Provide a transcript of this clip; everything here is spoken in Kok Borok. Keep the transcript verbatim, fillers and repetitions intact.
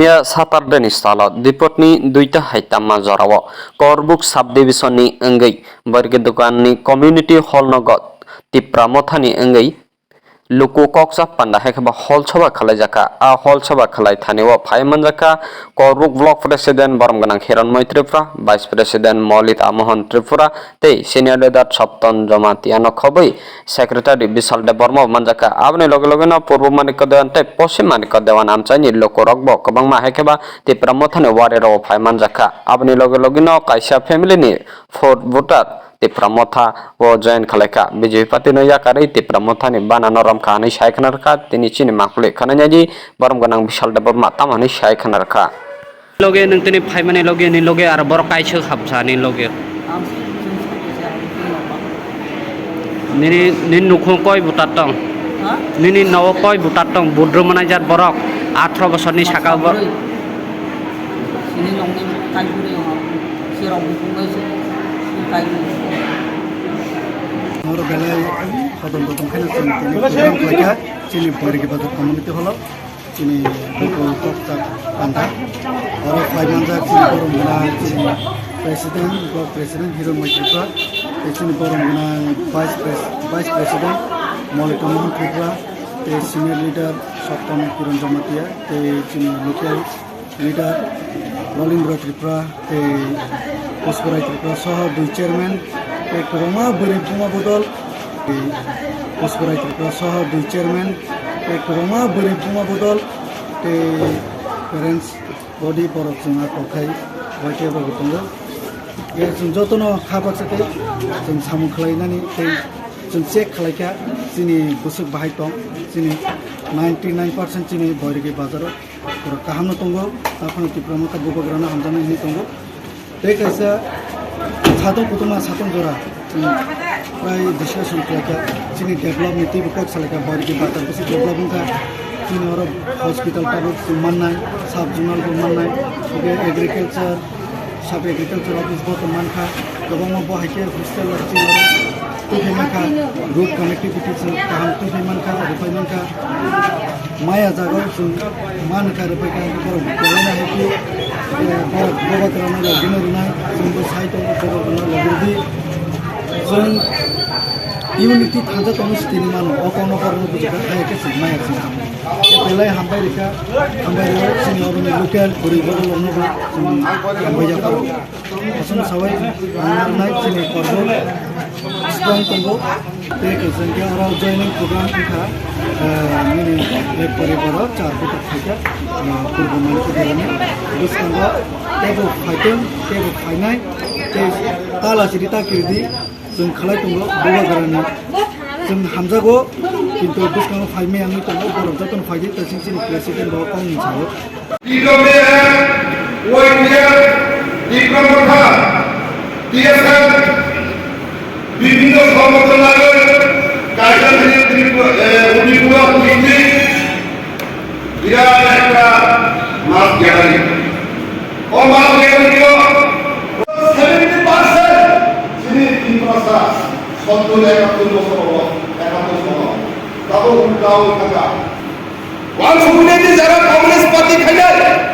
Miya Saturday ni salo Dipotni duita hai tamma jorao Korbuk subdivision ni wngwi Boirgi Dogan ni community hall nogo Tipra Motha ni wngwi luku koksa panda hai khe ba hol soba khalai jakha. A hol soba khalai thani o phai manjakha Korbuk Block President Borom Gwnang Hironmoi Tripura, Vice President Molita Mohon Tripura tei Senior Leader Sopton Jamatia no khobwi Secretary Bishal Debbarma bo manjakha. Aboni loge loge no Purbo Manikya Dewan tei Poschim Manikya Dewan amchaini lukurok bo kwbangma hai khe ba Tipra Mothani wari rok phai manjakha. Aboni loge loge no kaisa family ni fourth voter Tipra Motha o join khalai kha. B J P party no yakarwi Tipra Motha ni bana no rom kha hinwi sai khna rwkha. Tini chini mangpili khna nai di Borom Gwnang Bishal Debbarma tamo hinwi sai khna rwkha. Loge nwng tini phaimani loge ni loge aro borok kaisa habsa ni loge. Nini, nini nukhung koi butar tong? Ha? Nini nogo koi butar tong? Budro manai jat borok athro bosor ni saka bo. Sini nongni kaiburi ong. Sirok bukung bai se kaiburi. Moro belai hodon dodon kheno chini program khlaikha chini Boirgi Bazar community hall o. Chini bukung koksa panda. Oro phai manjak chini Borom Gwnang chini President, Block President Hironmoi Tripura, tei chini Borom Gwnang Vice Pres-, Vice President Molita Mohan Tripura, tei Senior Leader Sopton Kiran Jamatia, tei chini local leader Lolindra Tripura, tei Pushparai Tripura soho dui chairman, tei kwbangma bwrwi buma bodol, tei Pushparai Tripura soho dui chairman, tei kwbangma bwrwi buma bodol, tei parents body borok chwng a kokthai waitya bagwi tongo. Tei chwng jotono kha baksa tei chwng samung khlainani tei chwng check khlaikha chini bwswk bahai tong, chini ninety nine percent chini Boirgi bazaro. Borok kaham no tongo, aphano Tipra Motha bubagrano hamjaknai hinwi tongo. Tei kaisa satung kutung ma satung jora, chwng prai discussion khlaikha, chini develop ni teibo kok salaikha, Boirgi bazar bisi develop wngkha, chini oro hospital tabuk chwng mannai, sub zonal bo mannai, hwnkhe agriculture, sub agriculture office bo tong mankha, kwbangma bo hai khe hostel rok chini oro. Twi phai mankha, road connectivity chwng kaham twi phai mankha, rwphai mankha. Maya jaga o chwng mankha, rwphai kha, borok belai no happy, eh, borok boba kwrwngno logi no rwnai, chwngbo sai tongo, boba kwrwngno logi rwdi. Chwng unity thangsa tongo, sitini mano, o kokno borokno buji kha, hai khe chwng maya chwng. Belai hambai rwkha, hambai rw, chini oro ni local bwrwi borok rokno bo chwng hambai ya kha. Aswk sawi ang narwknai chini kormo strong tongo. Tei kaisa hwnkhe oro joining program wngkha, eh, nini ek poribar o char buthak khaikha, eh, Purbo Manikya Dewan ni bwskango teibo phaitong, teibo phainai, tei tala siri ta kiridi chwng khlai tongo bubagrani. Chwng hamjago, kintu bwskango phaimaya wngwi tongo, borok jotono phaidi, tei chini president bo kok ni sao. T W F, Y T F, Tipra Motha, T S F, বিভিন্ন সংগঠন লাগে, কাইজাখালী ত্রিপুরা, এ, উদিপুরা উপস্থিত, বিরাট একটা মাস গ্যাদারিং। ও মাস gathering seventy percent chini Tiprasa সত্তর একাত্তর বছর হলো, একাত্তর হলো। তাও উল্টাও থাকা। Wansukmani jara Congress party khainai,